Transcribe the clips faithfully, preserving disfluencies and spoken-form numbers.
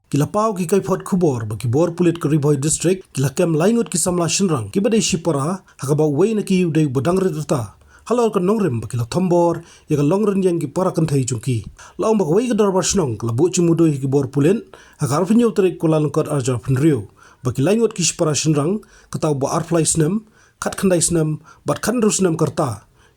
Ki la paw ki kaiphod khubor ba ki bor pulit ka Ri Bhoi District ki la kem lai ngut ki samla shynrang kiba dei shipara, ha kaba uwei na ki u dei uba dang rit rta halor ka nongrim ba ki la thombor ïa ka longrynïeng ki para kynthei jong ki. La ong ba kawei ka dorbar shnong ka la buh jingmudui ha ki bor pulit ha ka arphew hynñiew tarik Kyllalyngkot arhajar arphew hynriew ba ki lai ngut ki shipara shynrang, kata uba arphew lai snem, khatkhyndai snem bad khathynriew snem ka rta,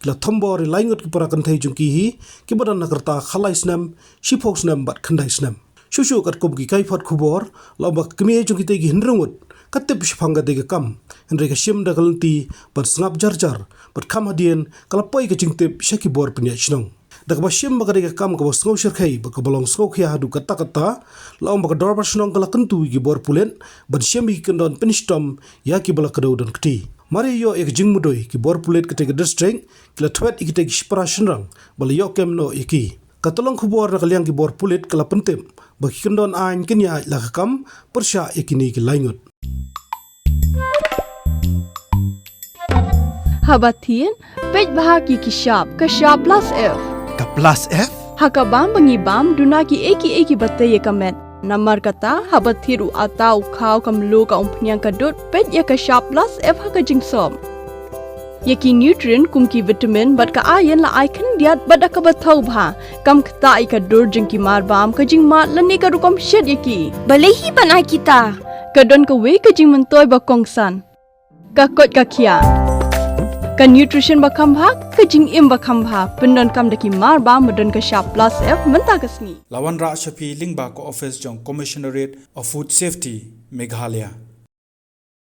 ki la thombor ïa lai ngut ki para kynthei jong ki hi, kiba don na ka rta khatlai snem, shiphew snem bad khyndai snem. Shuh shuh katkum ki kaiphod khubor, la ong ba ka kmie jong kitei ki hynriew ngut ka tip shaphang katei ka kam, hynrei ka shim da ka lynti ban sngap jar jar bad kham hadien ka la poi ka jingtip sha ki bor pynïaid shnong. Da kaba shim ba ka dei ka kam kaba sngewshyrkhei bad kaba long sngewkhia haduh katta katta, la ong ba ka dorbar shnong ka la kyntu ïa ki bor pulit ban shim ïa ki kyndon pynshitom ïa kiba la kdew don kti. Mar ïa ïoh ïa ka jingmudui, ki bor pulit katei ka district ki la thwet ïa kitei ki shipara shynrang ba la ïoh kem noh ïa ki. Ka tyllong khubor na ka liang ki bor pulit ka la pyntip ba ki kyndon aiñ kin ïaid la ka kam pyrshah ïa kine ki lai ngut. Haba thied, peit bha ki ki shap, ka shap plus F. Ka plus F? Ha ka bam ba ngi bam, duna ki ei ki ei kiba tei ïa ka met. Namar kata, haba thied u atta, u khaw, ka mluh, ka umphniang, ka dud, peit ïa ka shap plus F ha ka jingsop. Ïa ki nutrient kum ki vitamin bad ka iron la ai khyndiat bad da kaba thaw bha. Kam ktah ïa ka dur jong ki mar bam, ka jingmad lane ka rukom shet ïa ki. Balei hi ban ai kita? Ka don kawei ka jingmyntoi ba kongsan. Ka koit ka khiah. Ka nutrition ba kham bha, ka jingim ba kham bha, pyndonkam da ki mar bam ba don ka shap plus F mynta ka sngi. La wanrah sha phi lyngba ka office jong Commissionerate of Food Safety, Meghalaya.